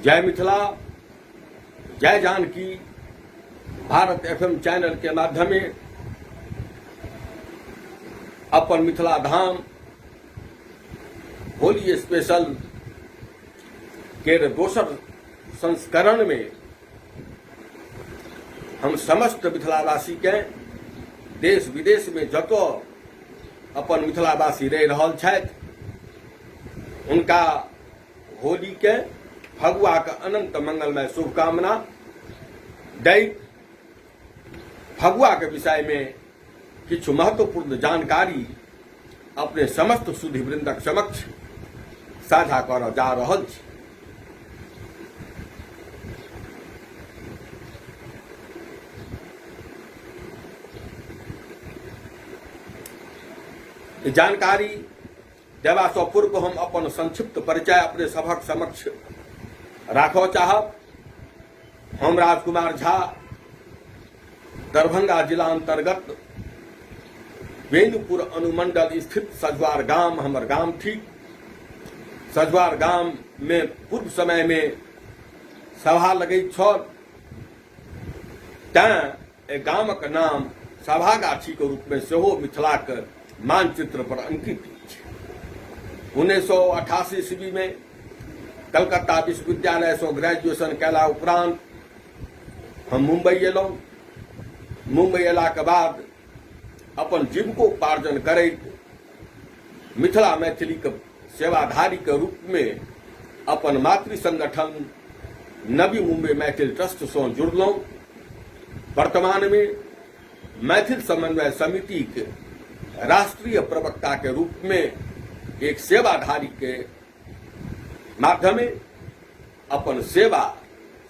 जय मिथिला, जय Janaki. Bharat FM channel के माध्यमे अपन मिथिला धाम होली स्पेशल के दोसर संस्करण में हम समस्त मिथिलावासी के देश विदेश में जतऽ अपन मिथिलावासी रहि रहल छथि हुनका होली के फगुआ के अनंत मंगलमय शुभकामना दैत फगुआ के विषय में किछु महत्वपूर्ण जानकारी अपने समस्त सुधीवृंदक समक्ष साझा करऽ जा रहल छी। जानकारी देबासँ पूर्व हम अपन संक्षिप्त परिचय अपने सभक समक्ष राखऽ चाहब। हम राजकुमार झा, दरभंगा जिला अंतर्गत बेनीपुर अनुमंडल स्थित सझुआर गाम हमर गाम ठीक। सझुआर गाम में पूर्व समय में सभा लगैत छल, तैं एहि गामक नाम सभागाछीक रूपमे सेहो मिथिलाक मानचित्र पर अंकित अछि। 1988 ईस्वीमे कलकत्ता विश्वविद्यालयसँ ग्रेजुएशन कयला उपरांत हम मुंबई अयलहुँ। मुंबई अयलाक बाद अपन जीविकोपार्जन करैत मिथिला मैथिलीक सेवाधारीक रूपमे अपन मातृ संगठन नवी मुंबई मैथिल ट्रस्टसँ जुड़लहुँ। वर्तमानमे मैथिल समन्वय समितिक राष्ट्रीय प्रवक्ताके रूपमे एक सेवाधारीके माध्यमे अपन सेवा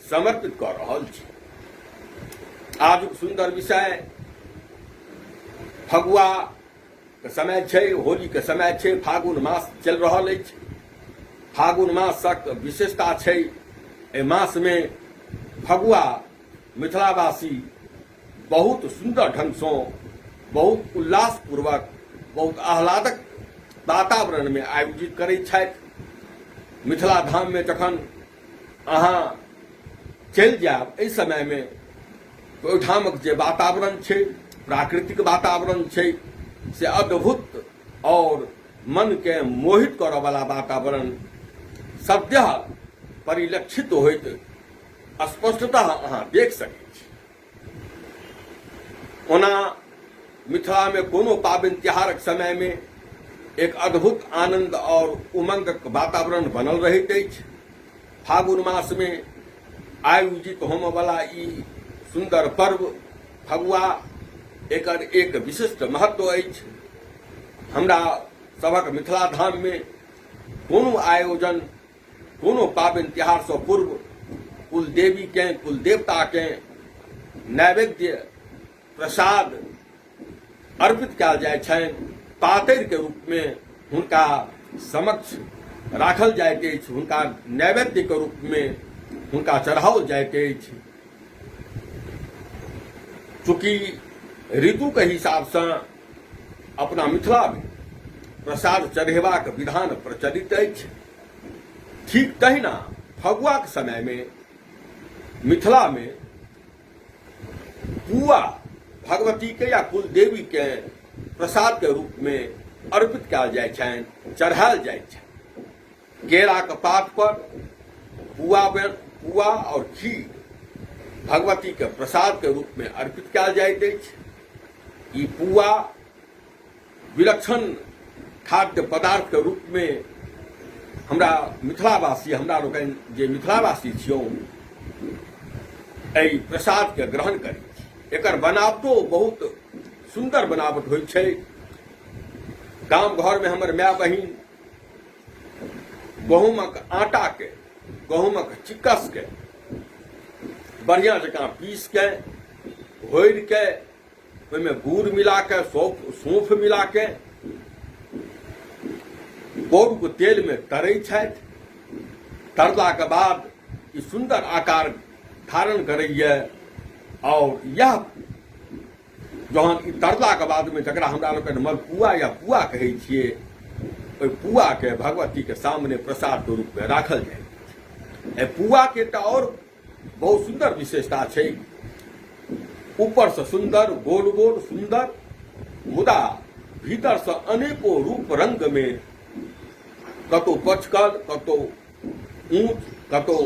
समर्पित कऽ रहल छी। आजुक सुन्दर विषय फगुआ के समय छै, होली के समय छै, फागुन मास चलि रहल अछि। फागुन मासक विशेषता छै एहि मासमे फगुआ मिथिलावासी बहुत सुन्दर ढंगसँ, बहुत उल्लासपूर्वक, बहुत आह्लादक वातावरणमे आयोजित करैत छथि। मिथिला धाममे जखन अहाँ चलि जायब एहि समयमे तऽ ओहिठामक जे वातावरण छै, प्राकृतिक वातावरण छै, से अद्भुत आओर मनके मोहित करऽवला वातावरण सद्यः परिलक्षित होइत स्पष्टतः अहाँ देख सकैत छी। ओना मिथिलामे कोनो पाबनि तिहारक समयमे एक अद्भुत आनंद और उमंगक वातावरण बनल रहैत अछि। फागुन मासमे आयोजित होमयवला ई सुन्दर पर्व फगुआ, एकर एक विशिष्ट महत्व अछि। हमरा सभक मिथिला धाममे कोनो आयोजन, कोनो पाबनि तिहारसँ पूर्व कुलदेवीकेँ, कुलदेवताकेँ नैवेद्य प्रसाद अर्पित कयल जाइ छनि, पातरिके रूपमे हुनका समक्ष राखल जाइत अछि, हुनका नैवेद्यके रूपमे हुनका चढ़ाओल जाइत अछि। चूँकि ऋतुके हिसाबसँ अपना मिथिलामे प्रसाद चढ़ेबाक विधान प्रचलित अछि, ठीक तहिना फगुआक समयमे मिथिलामे पुआ भगवतीके या कुलदेवीके प्रसादके रूपमे अर्पित कयल जाइ छनि, चढ़ायल जाइ छनि। केराके पात पर पुआ और खीर भगवतीके प्रसादके रूपमे अर्पित कयल जाइत अछि। ई पुआ विलक्षण खाद्य पदार्थके रूपमे हमरा मिथिलावासी, हमरा लोकनि जे मिथिलावासी छियौ, एहि प्रसादके ग्रहण करै छी। एकर बनावटो बहुत सुन्दर बनावट होइ छै। गाम घरमे हमर माय बहिन गहूमक आटाके, गहूमक चिक्कसके बढ़िआँ जकाँ पीसके, घोरिके, ओहिमे गुड़ मिलाके, सौंफ मिलाके कौड़के तेलमे तरै छथि। तरलाके बाद ई सुन्दर आकार धारण करैए और यह जहन ई तरलाके बादमे जकरा हमरा लोकनि मलपुआ या पुआ कहै छियै, ओहि पुआके भगवतीके सामने प्रसादके रूपमे राखल जाइ। एहि पुआके एकटा आओर बहुत सुन्दर विशेषता छै, ऊपरसँ सुन्दर गोल गोल सुन्दर, मुदा भीतरसँ अनेको रूप रंगमे कतहु पचकल, कतहु ऊँच, कतहु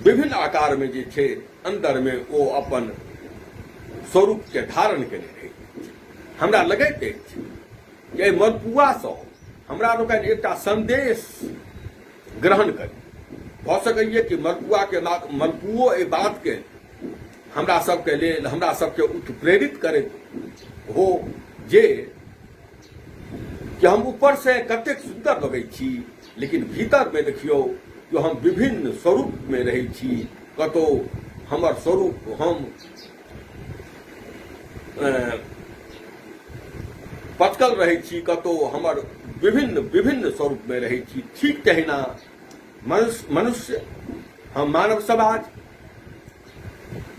विभिन्न आकारमे जे छै अन्दरमे ओ अपन स्वरूपके धारण केने रहै। हमरा लगैत अछि जे एहि मलपुआसँ हमरा लोकनि एकटा सन्देश ग्रहण करी। भऽ सकैए कि मलपुआके मलपुओ एहि बातके हमरा सबके लेल, हमरा सबके उत्प्रेरित करैत हो जे कि हम ऊपर से कतेक सुन्दर लगै छी, लेकिन भीतरमे देखियौ कि हम विभिन्न स्वरूपमे रहै छी। कतहु हमर स्वरूप हम पचकल रहै छी, कतहु हमर विभिन्न विभिन्न स्वरूपमे रहै छी। ठीक तहिना मनुष्य मनुष्य हम मानव समाज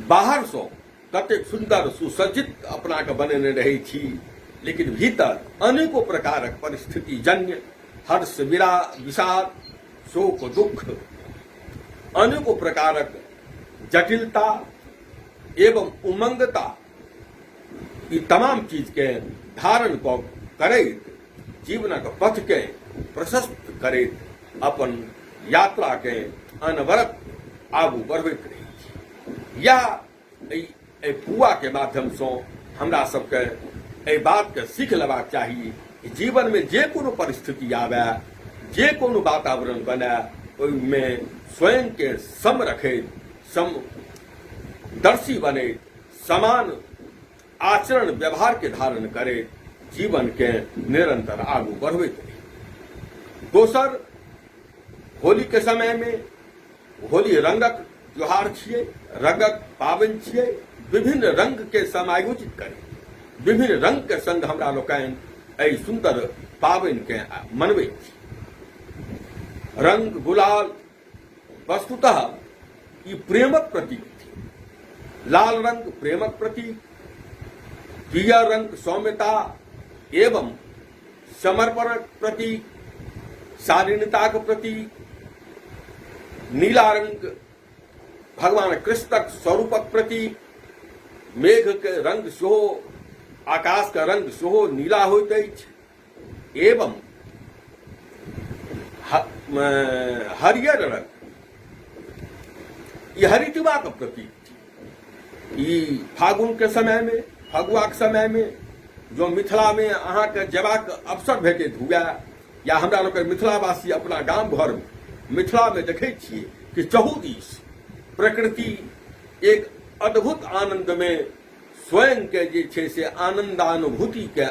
बाहरसँ कतेक सुन्दर सुसज्जित अपनाके बनेने रहै छी, लेकिन भीतर अनेको प्रकारक परिस्थिति जन्य हर्ष विरा विषाद शोक दुख अनेको प्रकारक जटिलता एवं उमंगता ई तमाम चीजके धारण कऽ करैत जीवनक पथके प्रशस्त करैत अपन यात्राके अनवरत आगू बढ़बैत रहै छी। इएह एहि पुआके माध्यमसँ हमरा सबके एहि बातके सीख लेबाक चाही कि जीवनमे जे कोनो परिस्थिति आबय, जे कोनो वातावरण बनय, ओहिमे स्वयंके सम रखैत, समदर्शी बनैत, समान आचरण व्यवहारके धारण करैत जीवनके निरंतर आगू बढ़बैत रही। दोसर, होलीके समयमे होली रंगक त्योहार छियै, रंगक पाबनि छियै, विभिन्न रंगके समायोजित करै, विभिन्न रंगके संग हमरा लोकनि एहि सुन्दर पाबनिके मनबै छी। रंग गुलाल वस्तुतः ई प्रेमक प्रतीक थिक। लाल रंग प्रेमक प्रतीक, पियर रंग सौम्यता एवं समर्पणक प्रतीक, शालीनताक प्रतीक, नीला रंग भगवान कृष्णक स्वरूपक प्रतीक, मेघ के रंग सेहो, आकाश के रंग सेहो नीला होइत अछि एवं हरियर रंग ई हरितिमाक प्रतीक। ई फागुन के समय में, फगुआ के समय में जो मिथिला में अहाँके जेबाक अवसर भेटैत हुए या हमरा लोग मिथिलावासी अपना गाम घर में मिथिला में देखै छियै कि चहुदिस प्रकृति एक अद्भुत आनंद में स्वयं के जे छै से आनंदानुभूति के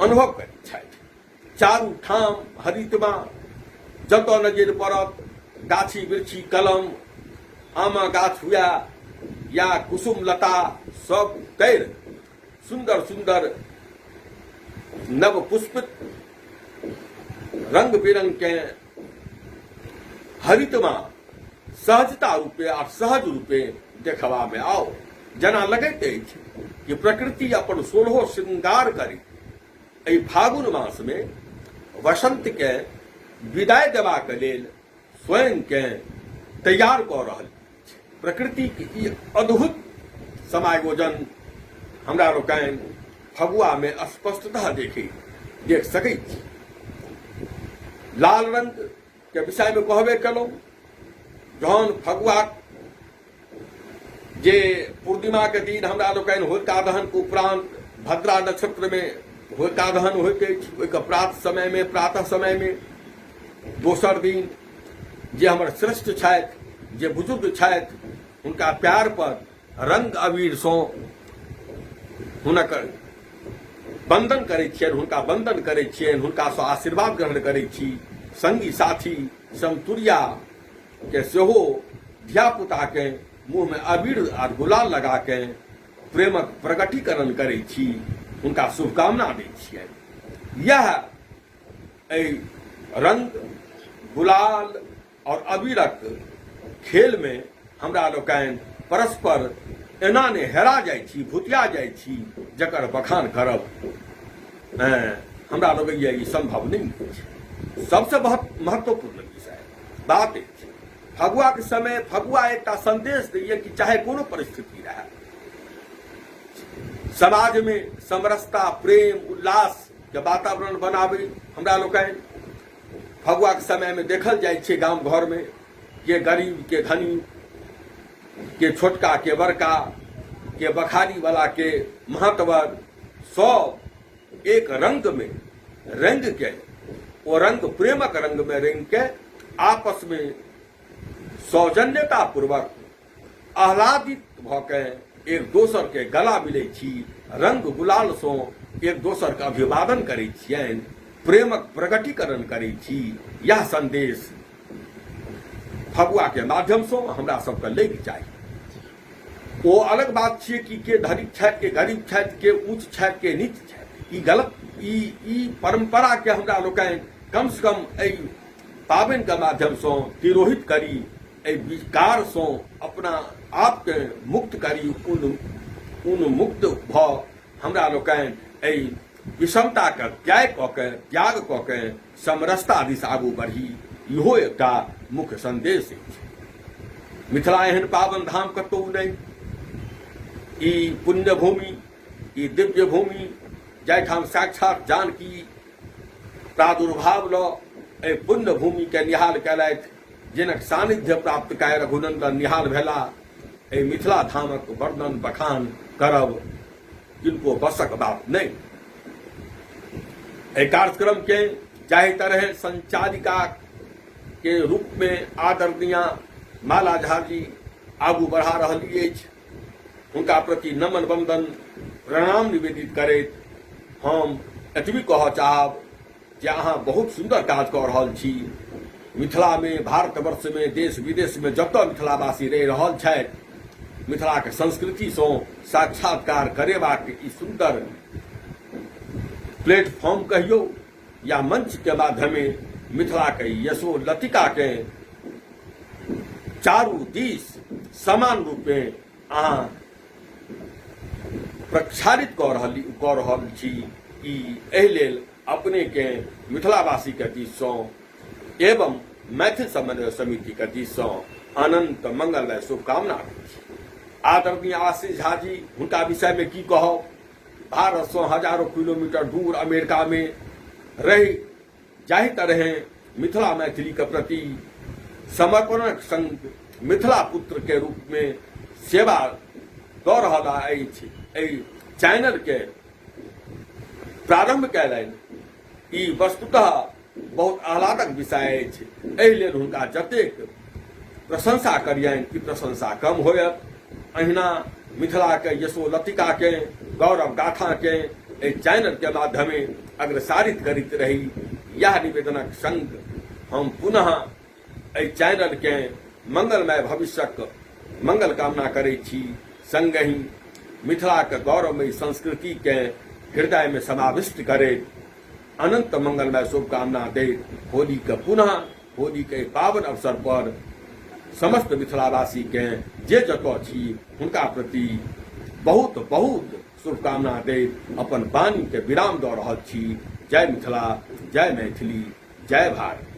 अनुभव करैत छथि। चारू ठाम हरितमा, जतऽ नजरि पड़त गाछी वृक्षी, कलम आमा गाछ हुए या कुसुम लता, सब तैर सुन्दर सुन्दर नव पुष्पित रंग बिरंग के हरितमा सहजता रूपे आ सहज रूपे देखबा में आओ। जेना लगैत अछि कि प्रकृति अपन सोलहो श्रृंगार करी एहि फागुन मासमे वसंतकेँ विदाइ देबाक लेल स्वयंकेँ तैयार कऽ रहल अछि। प्रकृतिक ई अद्भुत समायोजन हमरा लोकनि फगुआमे स्पष्टतः देख सकैत छी। लाल रंगके विषयमे कहबे केलहुँ, जहन फगुआक जे पूर्णिमाके दिन हमरा लोकनि होलिका दहनके उपरान्त भद्रा नक्षत्रमे होलिका दहन होइत अछि, ओहिके प्रात समयमे, प्रातः समयमे दोसर दिन जे हमर श्रेष्ठ छथि, जे बुजुर्ग छथि, हुनका प्यार पर रंग अबीरसँ हुनक वंदन करै छियनि, हुनका वंदन करै छियनि, हुनकासँ आशीर्वाद ग्रहण करै छी। संगी साथी समतुरिया के सेहो धियापुताके मुँहमे अबीर आ गुलाल लगाके प्रेमक प्रकटीकरण करै छी, हुनका शुभकामना दै छियनि। इएह एहि रंग गुलाल और अबीरक खेलमे हमरा लोकनि परस्पर एना ने हेरा जाइ छी, भुतिया जाइ छी, जकर बखान करब हमरा लगैए ई संभव नहि अछि। सबसे महत्वपूर्ण विषय बात अछि। फगुआके समय फगुआ एकटा संदेश दैए कि चाहे कोनो परिस्थिति रहए, समाजमे समरसता, प्रेम, उल्लास के वातावरण बनाबी। हमरा लोकनि फगुआके समयमे देखल जाइ छै गाम घरमे के गरीब के धनी, के छोटका के बड़का, के बखारी वाला के महतवर, सब एक रंग में रंग के, ओ रंग प्रेमक रंग में रंग के आपस में सौजन्यता पूर्वक आह्लादित भऽ के एक दोसर के गला मिलै छी, रंग गुलाल सँ एक दोसर के अभिवादन करै छियनि, प्रेमक प्रगटीकरण करै छी। यह संदेश फगुआ के माध्यम सँ हमरा सबके लैके चाही। ओ अलग बात छियै कि के धनिक छथि, के गरीब छथि, के ऊँच छथि, के नीच छथि। ई गलत, ई ई परंपरा के हमरा लोकनि कम से कम एहि पाबनि के माध्यम सँ तिरोहित करी, एहि विकार सँ अपना आपके मुक्त करी। उन उन्मुक्त भऽ हमरा लोकनि एहि विषमताके त्याग कऽ के समरसता दिस आगू बढ़ी, इहो एकटा मुख्य संदेश अछि। मिथिला एहन पावन धाम कतहु नहि। ई पुण्य भूमि, ई दिव्य भूमि, जाहिठाम साक्षात जानकी प्रादुर्भाव लऽ एहि पुण्य भूमिके निहाल कयलथि, जिनक सानिध्य प्राप्त कए रघुनंदन निहाल भेला, एहि मिथिला धामक वर्णन बखान करब किनको बसक बात नहि। एहि कार्यक्रम के जाहि तरह संचालिका के रूप में आदरणीय माला झा जी आगू बढ़ा रहली अछि, हुनका प्रति नमन वंदन प्रणाम निवेदित करैत हम एतबी कहऽ चाहब जे अहाँ बहुत सुन्दर काज कऽ रहल छी। मिथिलामे, भारतवर्षमे, देश विदेशमे जतऽ मिथिलावासी रहि रहल छथि, मिथिलाके संस्कृतिसँ साक्षात्कार करेबाक ई सुन्दर प्लेटफॉर्म कहियौ या मंचके माध्यमे मिथिलाके यशो लतिकाके चारू दिस समान रूपे अहाँ प्रक्षालित कऽ रहल छी। ई एहि लेल अपने के मिथिलावासी के दिस सँ एवं मैथिल समन्वय समिति के दिस सँ अनंत मंगलमय शुभकामना दै छी। आदरणीय आशीष झा जी, हुनका विषय में की कहब, भारत सँ हजारों किलोमीटर दूर अमेरिका में रहि जाहि तरहे मिथिला मैथिली के प्रति समर्पणक संग मिथिला पुत्र के रूप में सेवा दऽ रहल अछि, एहि चैनल के प्रारंभ कयलनि, ई वस्तुतः बहुत आह्लादक विषय अछि। एहि लेल हुनका जतेक प्रशंसा करियनि ई प्रशंसा कम होयत। अहिना मिथिलाके यशोलतिकाके गौरव गाथाके एहि चैनलके माध्यमे अग्रसारित करैत रही, यह निवेदनक संग हम पुनः एहि चैनलके मंगलमय भविष्यक मंगल कामना करैत छी। संगहि मिथिलाक गौरवमयी संस्कृतिके हृदयमे समाविष्ट करैत अनंत मंगलमय शुभकामना दैत होलीके पुनः होलीके पावन अवसर पर समस्त मिथिलावासीके जे जतऽ छी हुनका प्रति बहुत बहुत शुभकामना दैत अपन वाणीके विराम दऽ रहल छी। जय मिथिला, जय मैथिली, जय भारत।